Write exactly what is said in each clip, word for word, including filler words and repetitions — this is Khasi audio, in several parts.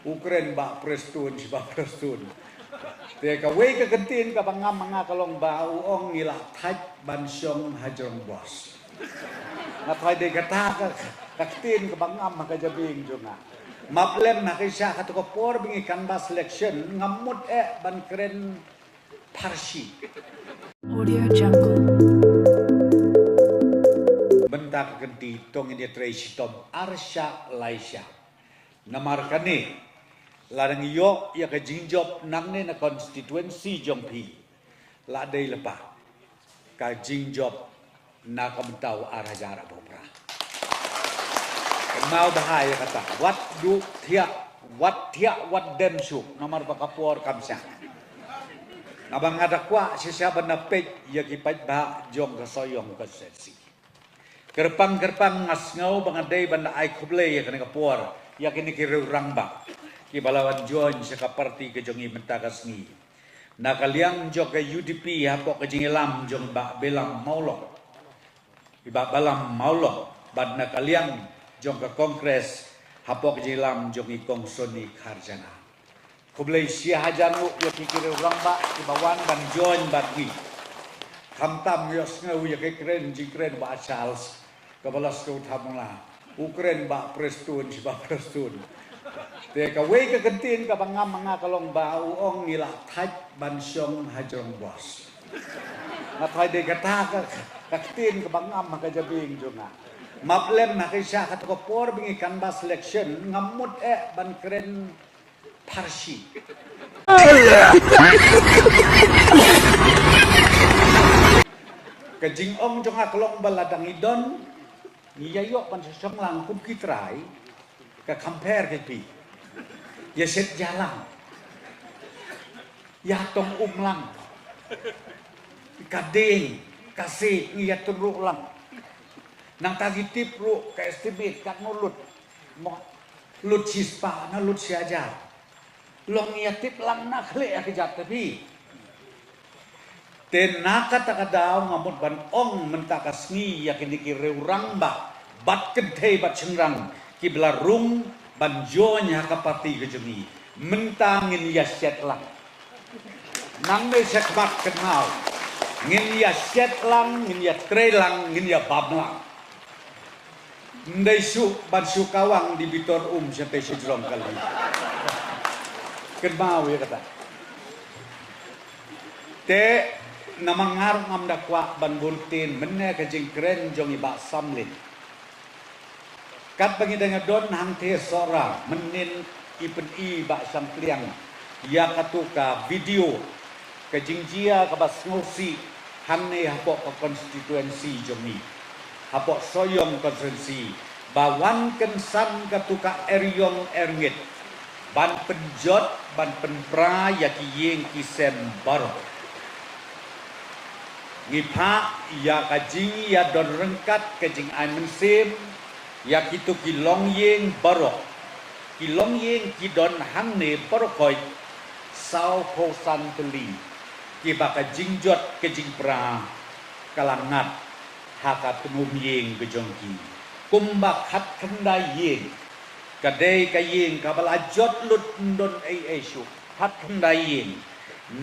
U kren Bah Prestone, shi Bah Prestone. Te kawei ka kyntien kaba ngam ma nga ka long ba u ong ngi la thait ban shong ha jrong bos. Nga thait dei kata ka, ka kyntien kaba ngam ha ka jabieng jong nga. Map lem ha ka sha kato ka por ba ngi canvass election, ngam mut eh ban kren pharshi. Audio Jungle. Bynta ka kynti to ngin ïa trei shitom ar shah lai shah. Namar kane, lada ngi ïoh ïa ka jingjop nangne na constituency jong phi, la dei lypa ka jingjop na ka mynta u ar hajar arphew phra. Kynmaw bha ïa kata, wat duh thiah, wat thiah, wat dem shuh, namar ba ka por kam shah. Naba nga da kwah shisha ban da peit ïa ki paidbah jong ka Sohiong constituency. Kyrpang kyrpang nga sngew ba nga dei ban da ai khublei ïa kane ka por ïa kine ki riew rangbah kiba la wan join sha ka party ka jong ngi mynta ka sngi. Na ka liang jong ka U D P hapoh ka jingïalam jong i Bah Balam Mawlong, i Bah Balam Mawlong, bad na ka liang jong ka Congress hapoh ka jingïalam jong i Kong Sony Kharjana. Khublei shi hajar nguh ïa phi ki riew rangbah kiba wan ban join bad ngi. Khamtam ïohsngew ïa ka kren jingkren Bah Charles kaba la sdang thamula. U kren Bah Prestone, shi Bah Prestone. Te kawei ka kyntien kaba ngam ma nga ka long ba u ong ngi la thait ban shong ha jrong bos. Nga thait dei kata ka, ka kyntien kaba ngam ha ka jabieng jong nga. Map lem ha ka sha kato ka por ba ngi canvass election, ngam mut eh ban kren pharshi. Ka jingong jong nga ka long ba lada ngi don, ngi ïa ïoh ban sha shong lang kum ki trai, ka compare ka phi. Ïa shet ja lang, ïa tong um lang, ka ding ka si ngi ïa tynruh lang. Nangta ngi tip ruh ka estimate katno lut. Mo, lut shispah na lut shi hajar. Long ïa tip lang na khleh ïa ka jat ka phi. Te na kata ka daw nga mut ban ong mynta ka sngi ïa kine ki riew rangbah bad kynthei bad shynrang kiba la rung ban join ha ka party ka jong ngi. Mynta ngin ïa shet lang. Nang dei shet mat kynmaw. Ngin ïa shet lang, ngin ïa trei lang, ngin ïa bam lang. Ndei shu ban shu kawang di bitor um sha te shu jrong kali. Kynmaw ïa kata. Te namar nga ruh ngam da kwah ban bun ktien mynne ka jingkren jong i Bah Samlin. Katba ngi dang ïa don hangtei Sohra mynnin i pyni Bah Shangpliang ïa katu ka video ka jingjia kaba sngewsih hangne hapoh ka constituency jong ngi, hapoh Sohiong constituency, ba wan kynsan katu ka eriong erngit ban pynjot ban pynpra ïa ki ïing ki sem baroh. Ngi phah ïa ka jingïadon ryngkat ka jingai mynsiem ïa kitu ki longïing baroh. Ki longïing ki don hangne baroh khoit sawphew san tylli, kiba ka jingjot ka jingpra ka la ngat ha ka tnum ïing ka jong ki. Kumba khatkhyndai ïing ka dei ka ïing kaba la jot lut, ym don ei ei shuh, khatkhyndai ïing.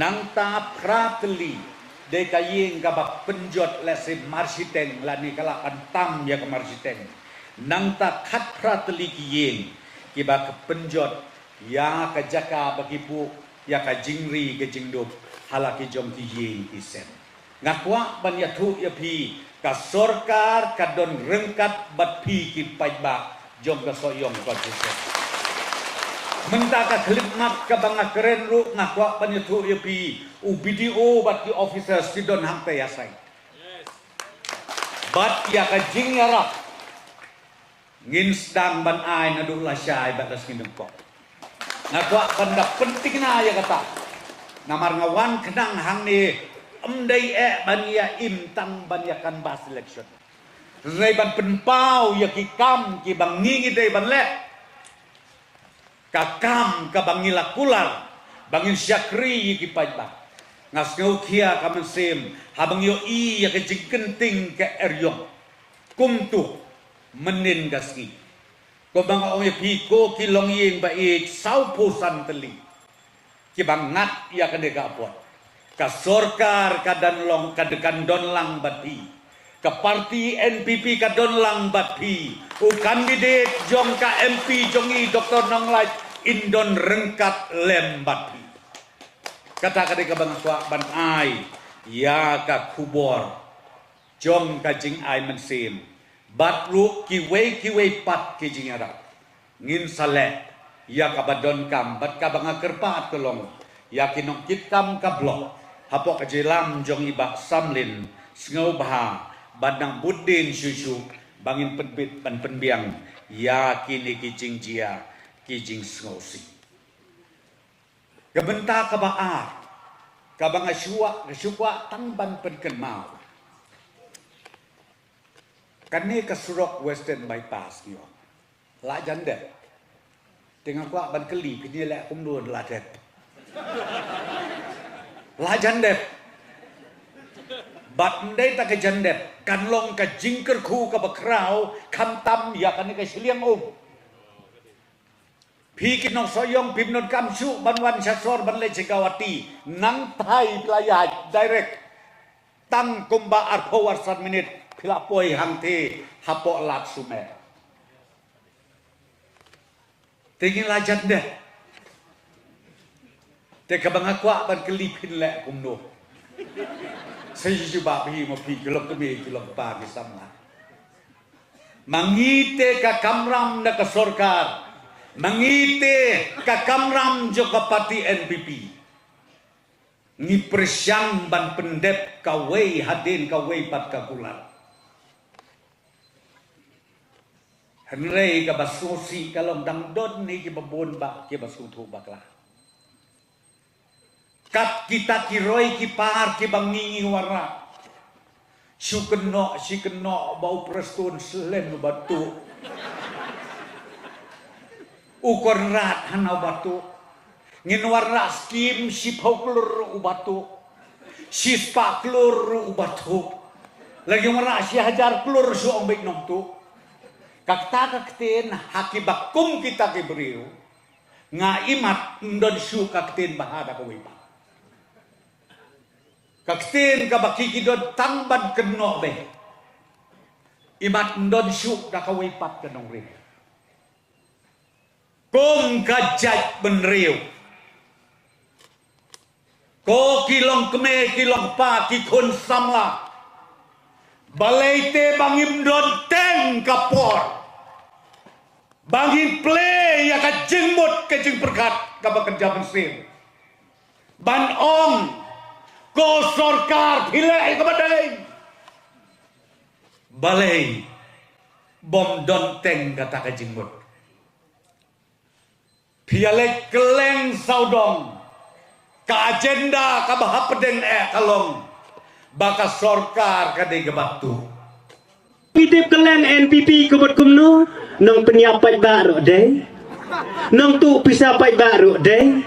Nangta phra tylli dei ka ïing kaba pynjot lehse marshiteng lane ka la pyntam ïa ka marshiteng. Nangta khatphra tylli ki ïing kiba ka pynjot ïa ka jaka ba ki buh ïa ka jingri ka jingdup ha la ki jong ki ïing ki sem. Nga kwah ban ïathuh ïa phi, ka sorkar ka don ryngkat bad phi ki paidbah jong ka Sohiong constituency. Mynta ka khyllipmat kaba nga kren ruh nga kwah ban ïathuh ïa phi, u B D O bad ki officers ki don hangtei ha site. Bad ïa ka jingïarap ngin sdang ban ai naduh lashai bad la sngi nyngkong. Nga kwah ban da pynthikna ïa kata. Namar nga wan khnang hangne ym dei eh ban ïa im tang ban ïa canvass election. Hynrei ban pynpaw ïa ki kam kiba ngi ngi dei ban leh. Ka kam kaba ngi la kular ba ngin shakri ïa ki paidbah. Nga sngewkhia ka mynsiem haba ngi ïohi ïa ka jingkynting ka eriong. Kumtu mynnin ka sngi Kumba nga ong ïa phi, ko ki longïing ba ïeit, sawphew san tylli kiba ngat ïa kane ka apot. Ka sorkar ka don long, ka, kan don lang bad phi. Ka parti N P P ka don lang bad phi. U candidate jong ka M P jong i, Doctor Nonglait, in don ryngkat lem bad phi. Kata ka dei kaba nga kwah ban ai ïa ka khubor jong ka jingai mynsiem bad ruh kiwei kiwei pat ki jingïarap. Ngin sa leh ïa kaba donkam bad kaba nga kyrpad ka long ïa ki nongkitkam ka block hapoh ka jingïalam jong i Bah Samlin, sngewbha ban nang bud dien shuh shuh ba ngin pynbit ban pynbiang ïa kine ki jingjia, ki jingsngewsih. Ka bynta kaba ar kaba nga shu kwah, nga shu kwah tang ban pynkynmaw. Kane ka surok Western Bypass ngi ong la jan dep. Te nga kwah ban kylli, phin ïaleh kumno la dep? La jan dep. Bad ym dei tang ka jan dep, kan long ka jingkyrkhu kaba khraw khamtam ïa kane ka shiliang um. Phi ki nongshong shnong phim donkam shuh ban wan sha sor ban leit sha Guwahati. Nangta phi la ïaid direct tang kumba arphew arsan minit phi la poi hangtei hapoh Ladsumer. Te ngi la jan dep. Te kaba nga kwah ban kylli, phin leh kumno? Sa ïa jubab hi ma phi ki longkmie ki longkpa ki samla. Ma ngi te ka kamram na ka sorkar, ma ngi te ka kamram jong ka parti N P P. Ngi pyrshang ban pyndep kawei hadien kawei pat ka kular. Hynrei kaba sngewsih ka long dang don hi kiba bun bah kiba sngewthuh bakla. Kat kita ki roi ki par kiba ngi ngi wanrah. Shu kynnoh, shi kynnoh ba u Prestone slem u ba tuh. U Conrad hana u ba tuh. Ngin wanrah skim shiphew klur u ba tuh. Shispah klur u ba tuh. Lada ngi wanrah shi hajar klur shu ong beit ym tuh. Kata ka ktien ha kiba kum kita ki briew. Nga imat ym don shuh ka ktien ba ha da kawei pat. Ka ktien kaba ki ki don tang ban kynnoh beit. Imat ym don shuh da kawei pat ka nongrim. Kum ka jaitbynriew, ko ki longkmie ki longkpa ki khun samla, balei te ba ngim don teng ka por ba ngin plie ïa ka jingmut ka jingpyrkhat kaba kynja mynsiem ban ong, ko sorkar, phi leh ïa kaba dei. Balei bym don teng kata ka jingmut? Phi ïaleit kylleng sawdong. Ka agenda kaba hapdeng eh ka long ba ka sorkar ka dei kaba tuh. Phi tip kylleng N P P ka mut kumno? Nong pynïap paidbah ruh dei. Nong tuh pisa paidbah ruh dei.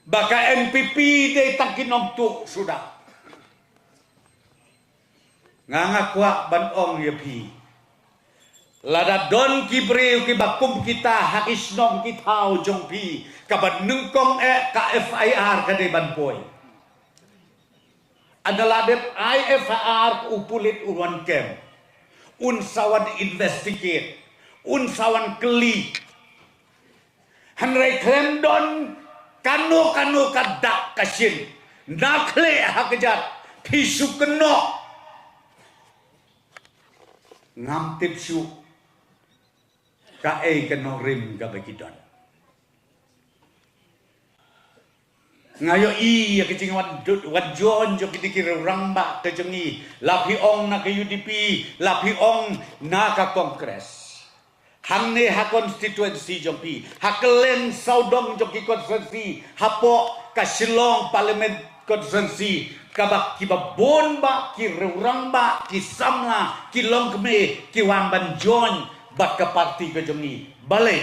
Ba ka N P P dei tang ki nongtuh suda. Nga nga kwah ban ong ïa phi, lada don ki briew kiba kum kita ha ki shnong ki thaw jong phi, kaba nyngkong eh ka F I R ka dei ban poi. Ynda la dep ai F I R, u pulit un wan kem, un sa wan investigate, un sa wan kylli. Hynrei khlem don kano kano ka dak ka shin na khlieh ha kjat, phi shu kynnoh. Ngam tip shuh kaei ka nongrim kaba ki don. Nga ïohi ïa ka jingwan dud wan jon jong kine ki rangbah ka jong ngi. La phi ong na ka U D P, la phi ong na ka Congress. Hangne ha constituency jong phi, ha kylleng sawdong jong ki constituency, hapoh ka Shillong Parliament constituency, kaba kiba bun bah ki rangbah, ki samla, ki longkmie ki wan ban join bad ka parti ka jong ngi. Balei?